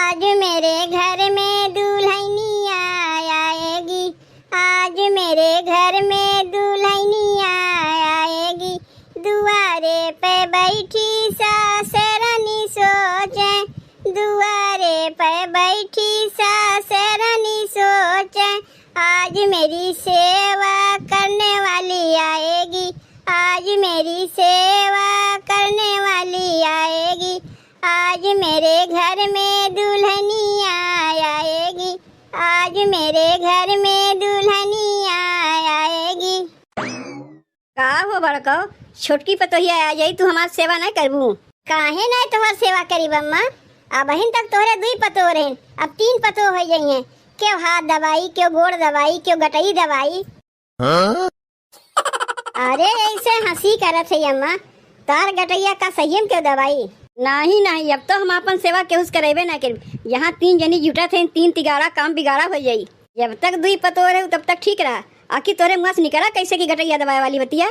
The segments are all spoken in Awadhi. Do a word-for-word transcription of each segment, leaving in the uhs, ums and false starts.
आज मेरे घर में दुल्हनिया आएगी, आज मेरे घर में दुल्हनिया आएगी, दुआरे पे बैठी सासरनी सोचे, दुआरे पे बैठी सासरनी सोचे, आज मेरी सेवा करने वाली आएगी, आज मेरी सेवा करने वाली आएगी, आज मेरे घर में दुल्हनिया आएगी, आज मेरे घर में दुल्हनिया आएगी। का हो बड़को, छोटकी पतोहिया आ जाई, तू हमार सेवा नहीं करबू? काहे नहीं तोहर सेवा करी बम्मा? अबहिन तक तोहरे दुई पतोह रहन, अब तीन पतोह हो गई हैं। क्यों हाथ दबाई, क्यों गोड़ दबाई, क्यों गटई दबाई। हाँ? अरे ऐसे हंसी करत है अम्मा, तार गटैया का सही में क्यों दबाई? नहीं नहीं, अब तो हम अपन सेवा केहू से करेबे ना करी। यहाँ तीन जनी जुटत हैं, तीन तिगाड़ा काम बिगाड़ा हो जाई। जब तक दुई पतोह रहे तब तक ठीक रहा, आखिर तोरे मुँह से निकला कैसे की गटैया दबाए वाली बतिया?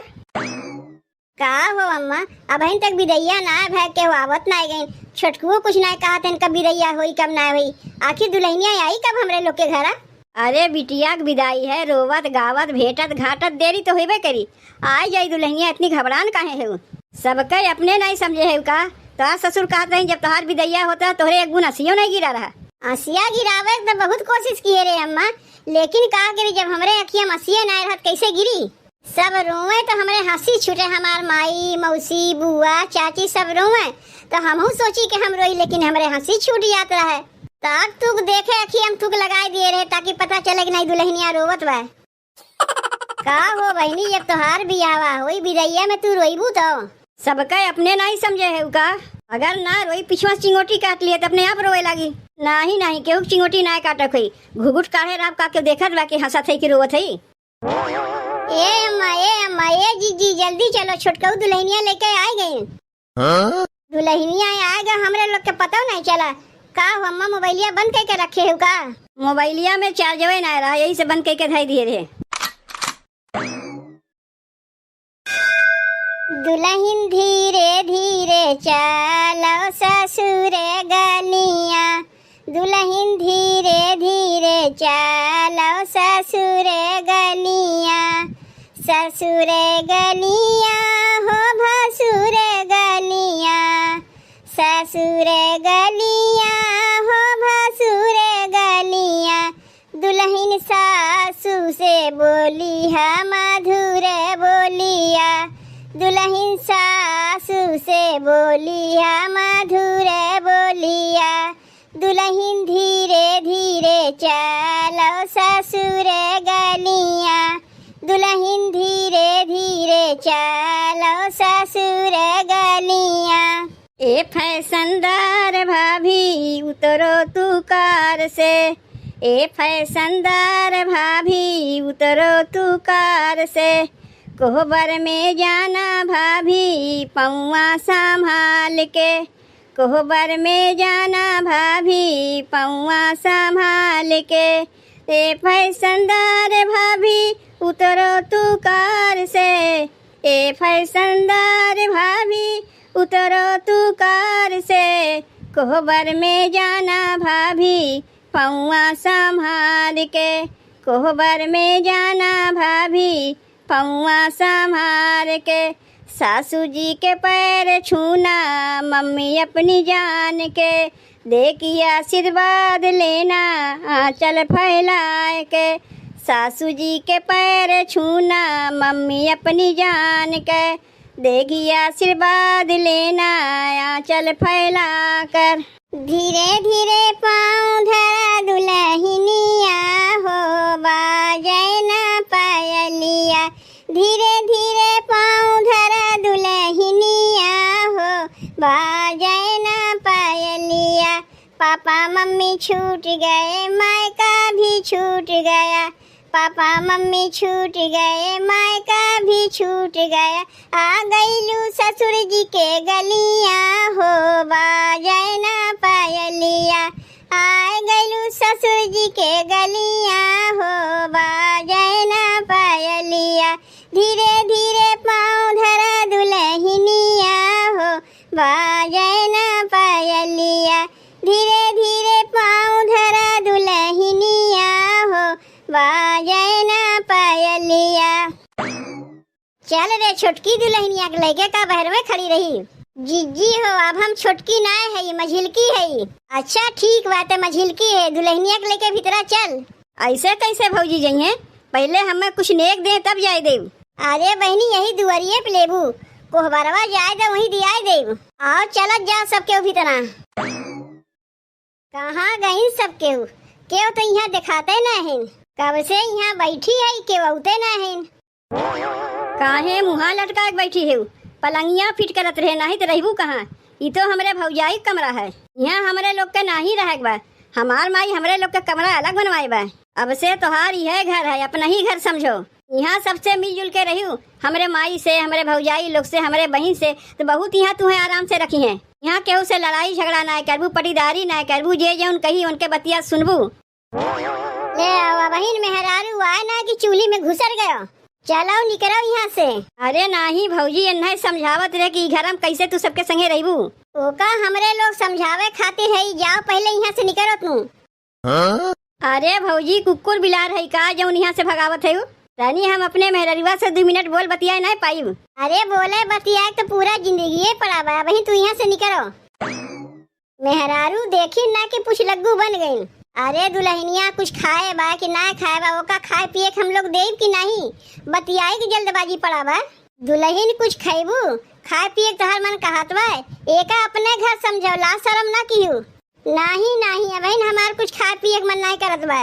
का हो अम्मा, अबहिन तक बिदैया ना भय के हो आवत ना गइन, छोटकुओ कुछ ना कहत हैं कब बिदैया होई कब ना होई, आखिर दुल्हनिया आई कब हमरे लोग के घरा? अरे बिटिया के बिदाई है, रोवत गावत भेटत घाटत देरी तो होइबे करी। आई जाई दुल्हनिया, इतनी घबरान काहे है? सबके अपने नहीं समझे है का? तोहार ससुर कहत रही जब तोहार बिदैया होता तोहरे एक बून असियो नहीं गिरा रहा। असिया गिरावे के तो बहुत कोशिश किए रे अम्मा, लेकिन का करी जब हमरे अखिया में असिये नहीं रहत कैसे गिरी? सब रोवे तो हमरे हंसी छूटे, हमार माई मौसी बुआ चाची सब रोवे तो हमहू सोची कि हम रोई लेकिन हमरे हंसी छूट जात रहे। ताक तुक देखे अखिया में थूक लगाए दिए रहे ताकि पता चले कि नहीं दुल्हनिया रोवत बा। का हो बहिनी, जब तोहार बियाहवा होई बिदैया में तू रोइबू तो? सबका अपने नहीं समझे है का? अगर ना रोई पिछुआ से चिंगोटी काट लिए तो अपने आप रोए लागी। नहीं नहीं, केहू के चिंगोटी ना काटक होई। घुघुट काढ़े राव का के देखत बा कि हंसत है कि रोवत है। ए अम्मा, ए अम्मा, ए जीजी, जल्दी चलो, छोटकऊ दुल्हनिया लेके आ गई। हाँ? दुल्हनिया आ गए, हमरे लोग के पता नहीं चला। का हो अम्मा, मोबाइलिया बंद करके रखे हो का? मोबाइलिया में चार्जवे ना रहा, यही से बंद करके धई दिए रहे। दुलहिन धीरे धीरे चालो ससुर गलिया, दुलहिन धीरे धीरे चालो ससुर गलिया, ससुर गलिया हो भसुर गलिया, ससुर गलिया हो भसुर गलिया, दुलहिन सासु से बोली है मधुर बोलिया, दुलहिन सासु से बोली है मधुर बोलिया, दुलहिन धीरे धीरे चालो ससुर गलिया, दुलहिन धीरे धीरे चालो ससुर गलिया। ए फैशनदार भाभी उतरो तू कार से, ए फैशनदार भाभी उतरो तू कार से, कोहबर में जाना भाभी पौआ संभाल के, कोहबर में जाना भाभी पौआ संभाल के, ए फैशनदार भाभी उतरो तू कार से, ए फैशनदार भाभी उतरो तू कार से, कोहबर में जाना भाभी पौआ संभाल के, कोहबर में जाना भाभी पौआ संभाल के। सासू जी के पैर छूना मम्मी अपनी जान के, देखी आशीर्वाद लेना आंचल फैलाए के। सासू जी के पैर छूना मम्मी अपनी जान के, देखी आशीर्वाद लेना आंचल फैला कर। धीरे धीरे पाँव धरा दुलहिनिया हो, बाजै ना पायलिया। धीरे धीरे पाँव धरा दुलहिनिया हो, बाजै ना पायलिया। पापा मम्मी छूट गए, मायका भी छूट गया। पापा मम्मी छूट गए, मायका भी छूट गया। आ गइलू ससुर जी के गलिया हो, बाजै ना पायलिया। आ गइलू ससुर जी के गलिया हो, बाजै ना पायलिया। धीरे धीरे पाँव धरा दुलहिनिया हो, बाजै ना पायलिया। धीरे धीरे चल रे छोटकी, दुलहिनिया के लइके का बहरवे खड़ी रही? जिज्जी हो, अब हम छोटकी नाय हई, मझिलकी हई। अच्छा ठीक बाटे, मझिलकी है, दुलहिनिया के लइके भीतरा चल। अइसे कइसे भौजी जइहें? पहिले हमें कुछ नेक दें तब जाए देब। अरे बहिनी, यही दुआरिये पे लेबू, कोहबरवा जाए दे, वहीं दियाए देब। आओ चलत जाओ सब केहू भीतरा। कहाँ गइन सब केहू? केहू तो इहाँ देखाते ना हइन। कब से इहाँ बैठी है, केहू अउते ना हइन। काहे मुँहा लटका के बैठी है? पलंगिया फिट करत रहे, नाहीं तो रहबू कहाँ? ई तो हमरे भौजाई के कमरा है, इहाँ हमरे लोग के नाहीं रहे के बा। हमार माई हमरे लोग के कमरा अलग बनवाए बा। अब से तोहार इहे घर है, अपना ही घर समझो। इहाँ सबसे मिलजुल के रहियो, हमरे माई से, हमरे भौजाई लोग से, हमरे बहिन से, तो बहुत इहाँ तुहें आराम से रखिहें। इहाँ केहू से लड़ाई झगड़ा नाय करबू, पटीदारी नाय करबू, जे जउन कही उनके बतिया सुनबू। ले आवा बहिन, मेहरारू आए ना कि चूल्ही में घुसर गयो। चलो निकरो इहाँ से। अरे नाहीं भौजी, एन्हे समझावत रहे कि ई घर में कैसे तू सबके संगे रहबू। ओका हमरे लोग समझावे खातिर है, जाओ पहिले इहाँ से निकरो तू। हाँ? अरे भौजी, कुकुर बिलार है का जउन इहाँ से भगावत है? तनी हम अपने मेहररुआ से दू मिनट बोल बतियाए नाय पाइब। अरे बोले बतियाए तो पूरा जिंदगिये पड़ा बा, अबहीं तू इहाँ से निकरो। मेहरारू देखी ना कि पुछलग्गू बन गइन। अरे दुलहिनिया, कुछ खाए बा कि नाय खाए बा, ओका खाए पिए के हम लोग देब कि नाहीं? बतियाए के जल्दबाजी पड़ा बा। दुलहिन कुछ खइबू? खाए पिए के तोहार मन कहत बा? एका अपने घर समझो, लाज सरम ना किहू। नाहीं, नाहीं, अबहिन हमार कुछ खाए पिए के मन नाहीं करत बा।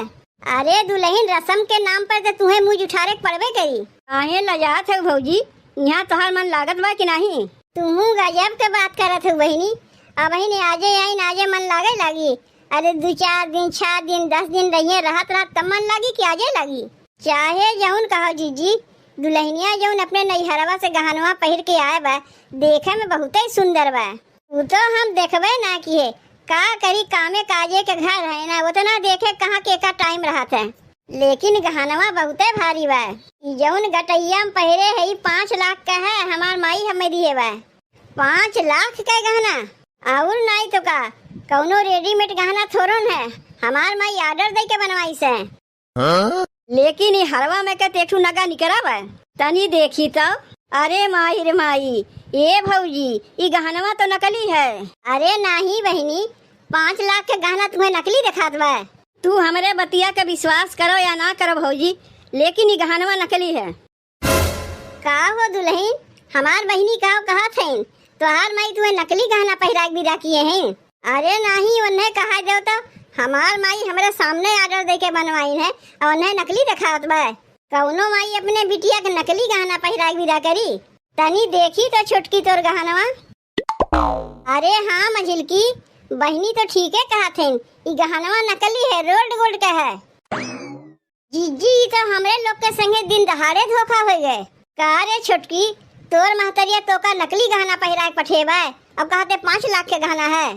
अरे दुलहिन, रसम के नाम पर त तुहें मुँह जुठारे के पड़बे करी। काहे लजात हऊ भौजी, इहाँ तोहार मन लागत बा कि नाहीं? तुहूँ गजब के बात करत हऊ बहिनी। अबहिन आजे आइन, आजे मन लागे लागी। अरे दू चार दिन, छह दिन, दस दिन रहिए, रहत रहत तब मन लागी कि आजे लागी। चाहे जउन कहो जीजी, दुलहिनिया जउन अपने नैहरवा से गहनवा पहिर के आए बा, देखे में बहुते सुंदर बा। उ तो हम देखबे ना किहे, का करी, कामे काजे के घर है ना, ओतना देखे कहाँ के का टाइम रहत है। लेकिन गहनवा बहुते भारी बा। ई जउन गटइया में पहिरे है, ई पाँच लाख का है, हमार माई हमें दिहे बा। पाँच लाख का गहना? और नाई तो का, कउनो रेडीमेड गहना थोड़न है, हमार माई ऑर्डर दे के बनवाइस है। हाँ? लेकिन ई हरवा में के तेठू नगा निकरा बा। तनी देखी तो। अरे माई रे माई, ए भौजी, ई गहनवा तो नकली है। अरे नाहीं बहिनी, पाँच लाख के गहना तुहें नकली देखात बा। तू हमरे बतिया के विश्वास करो या ना करो भौजी, लेकिन ई गहनवा नकली है। का हो दुलहिन, हमार बहिनी का कहत हइन? तोहार माई तुहें नकली गहना पहिराए के विदा किहे हइन? अरे नाहीं, ओन्हे कहा जाओ तो, हमार माई हमरे सामने ऑर्डर दे के बनवाइन है और ओन्हे नकली देखावत बा। कउनो माई अपने बिटिया के नकली गहना पहिराए के विदा करी? तनी देखी तो छोटकी तोर गहनवा। अरे हाँ मझिलकी, बहिनी तो ठीके कहत हइन, ई गहनवा नकली है, रोल्ड गोल्ड का है। जीजी, ई तो हमरे लोग के संगे दिन दहाड़े धोखा होइ गए। का रे छोटकी, तोर महतरिया तोका नकली गहना पहिराए के पठेबे, अब कहते पाँच लाख के गहना है।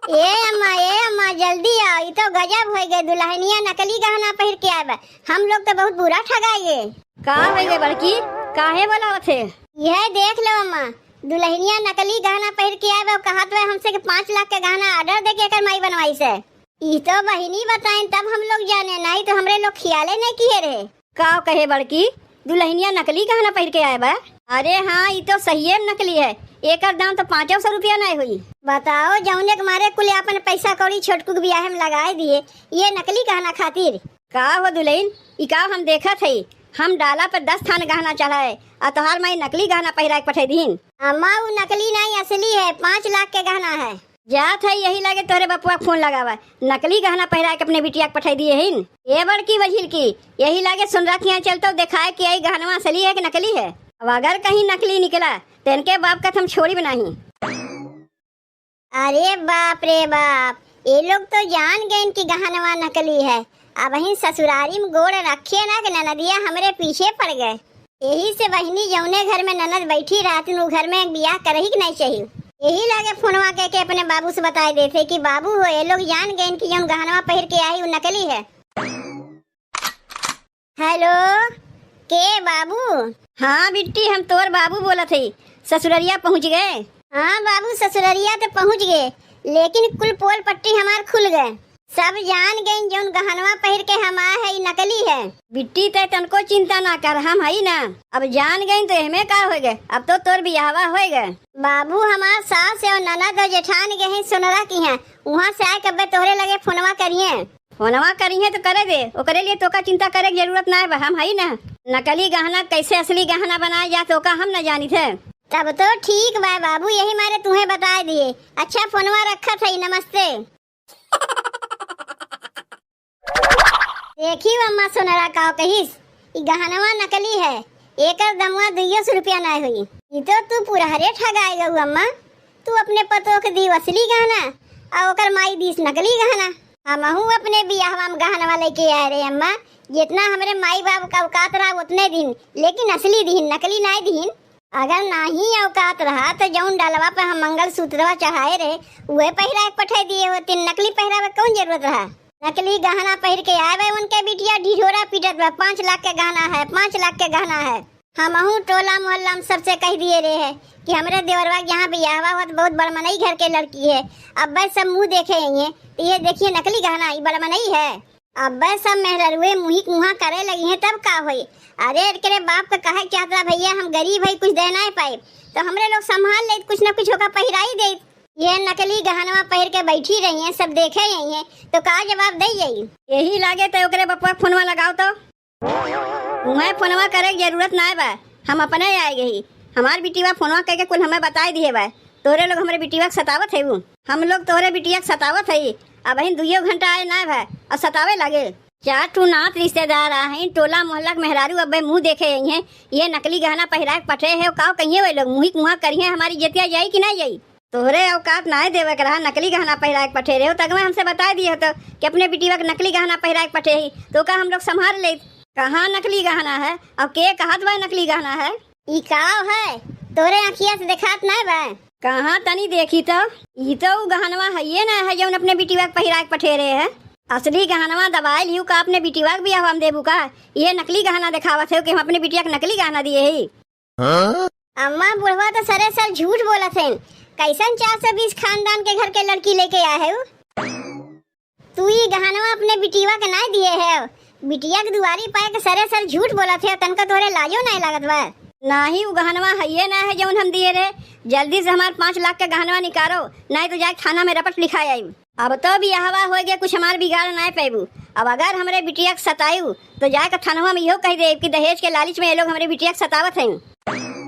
ए अम्मा, ए अम्मा, जल्दी आओ, ई तो गजब होइ गए, दुलहिनिया नकली गहना पहिर के आए बा। हम लोग तो बहुत बुरा ठगाए गए। का होइ गए बड़की, काहे बोलावत है? यह देख लो अम्मा, दुलहिनिया नकली गहना पहिर के आए बा, कहत बा हमसे कि पाँच लाख के गहना ऑर्डर दे के एकर माई बनवाइस है। ई तो बहिनी बताइन तब हम लोग जाने, नाहीं तो हमरे लोग खियाले नहीं किहे रहे। का कहे बड़की, दुलहिनिया नकली गहना पहिर के आए बा? अरे हाँ, ई तो सहिए में नकली है, एकर दाम तो पाँचो सौ रुपया नहीं हुई। बताओ, जौने के मारे कुल आपन पैसा कौड़ी छोटकू के बियाहे में लगाए दिए, ये नकली गहना खातिर। का हो दुलहिन, ई का हम देखत हई? हम डाला पर दस थान गहना चढ़ाए, आ तोहार माई नकली गहना पहिरा के पठाई दीन। अम्मा, उ नकली नहीं, असली है, पाँच लाख के गहना है। जात है यही लागे तोहरे बपुआ के फोन लगावा, नकली गहना पहिरा के अपने बिटिया के पठाई दिए हिन। ए बड़की बझिलकी, यही लागे सुनरथिया चलतो देखाए कि आई गहनवा असली है कि नकली है। अब अगर कहीं नकली निकला, तो इनके बाप का तो हम छोड़ी बनाही। अरे बाप रे बाप, ये लोग तो जान गए कि गहनवा नकली है। अबहिन ससुरारी में गोड़ रखे ना कि ननदिया हमरे पीछे पड़ गए। यही से बहिनी जौने घर में ननद बैठी रहती, उ घर में बियाह करही के नहीं चाहिए। यही लागे फोनवा के, के अपने बाबू से बताए देते कि बाबू हो, ये लोग जान गए कि जौन गहनवा पहिर के आई, उ नकली है। हेलो, के बाबू? हाँ बिट्टी, हम तोर बाबू बोलत हई। ससुररिया पहुँच गए? हाँ बाबू, ससुररिया तो पहुँच गए, लेकिन कुल पोल पट्टी हमार खुल गए। सब जान गइन, जौन गहनवा पहिर के हम आए है, ई नकली है। बिट्टी, तै तनको चिंता ना कर, हम हई ना। अब जान गइन तो एहमे का होइ गए, अब तो तोर बियाहवा होइ गए। बाबू, हमार सास और ननद और जेठान गए हैं सोनरा किहाँ, उहाँ से आए कब्बे तोहरे लगे फोनवा करिहे। फोनवा करिहे तो करे दे, ओकरे लिए तोका चिंता करे के जरूरत ना बा, हम हई ना। नकली गहना कैसे असली गहना बनाए जा, तोका हम न जानित है। तब तो ठीक बा बाबू, यही मारे तुहे बताए दिए। अच्छा, फोनवा रखत हई, नमस्ते। देखी अम्मा सोनरा का कहिस, ई गहनवा नकली है, एकर दमवा दुइयो सौ रुपया नाय होई। ई तो तू पुरहरे ठगाए गऊ अम्मा, तू अपने पतोह के दीव असली गहना, आ ओकर माई दीस नकली गहना। हमहू अपने बियाहवा में गहनवा लेके आए रहे अम्मा, जितना हमरे माई बाप का औकात रहा उतने दिन, लेकिन असली दिहिन, नकली नाय दिहिन। अगर नाही औकात रहा तो जौन डलवा पे हम मंगलसूत्रवा चढ़ाए रहे, उहे पहिरा के पठाई दिए होतिन, नकली पहिरावे कौन जरूरत रहा? नकली गहना पहिर के आए बे उनके बिटिया ढिढोरा पीटत बा, "पाँच लाख के गहना है, पाँच लाख के गहना है।" हमहू टोला मोहल्ला में सबसे कह दिए रहे है कि हमरे देवरवा के यहाँ बियाहवा होत बहुत बड़ मनई घर के लड़की है। अब बस सब मुँह देखे आई है, तो ये देखिए नकली गहना, ई बड़ मनई है। अब बस सब मेहररुए मुँही कुहाँ करे लगी हैं, तब का होई? अरे एकरे बाप का कहे चाहत रहा, "भैया हम गरीब है, कुछ दे ना पाए, तो हमरे लोग संभाल ले, कुछ ना कुछ होकर पहिराई दे।" ये नकली गहनवा पहिर के बैठी रही हैं, सब देखे आई हैं, तो का जवाब दे जाई? यही लागे तो ओकरे बपवा फोनवा लगाओ तो। तुम्हें फोनवा करे के जरूरत ना बा, हम अपने आए गई। हमार बिटिया फोनवा करके कुल हमें बताए दिए बा। तोरे लोग हमरे बिटिया के सतावत है उ। हम लोग तोरे बिटिया के सतावत है, अब हिन दुइयो घंटा आए ना बा और सतावे लागे। चार ठू नात रिश्तेदार आ हैं, टोला मोहल्ला के मेहरारू अब्बे मुँह देखे आई हैं। ये नकली गहना पहिरा के पठे है, काव कहिए वे लोग, मुँही कुहाँ करिए, हमारी इज्जतिया जाई कि ना जाई? तोहरे औकात नाय देवे के रहा, नकली गहना पहिरा के पठे रहे हो, तगमे हमसे बताए दिए होतो कि अपने बिटिया के नकली गहना पहिरा के पठे ही, तो का हम लोग संभाल लेत? कहाँ नकली गहना है और के कहत बा नकली गहना है? ई काव है? तोरे आँखिया से देखात नाय बा? कहाँ तनी देखी तो, ई तो उ गहनवा हइये ना है जौन अपने बिटिया के पहिरा के पठे रहे है। असली गहनवा दबाए लियू का अपने बिटिया के बियाहवा में देबू का? ये नकली गहना देखावत है कि हम अपने बिटिया के नकली गहना दिए ही। अम्मा, बुढ़वा तो सरे सर झूठ बोलत हैं। कैसन चार सौ बीस खानदान के घर के लड़की लेके आए है उ? तू ई गहनवा अपने बिटिया के नाय दिए है, बिटिया के दुआरी पाए के सरे सर झूठ बोलत है, तनका तोहरे लाजो नाय लागत बा। नाही, उ गहनवा हइये ना है जौन हम दिए रहे। जल्दी से हमार पाँच लाख के गहनवा निकारो, नाय तो जाके थाना में रपट लिखा आई। अब तो बियाहवा होइ गया, कुछ हमार बिगाड़ नाय पैबू। अब अगर हमरे बिटिया के सतायू तो जाके थानवा में इहो कह देब कि दहेज के लालच में ये लोग हमरे बिटिया के सतावत हैं।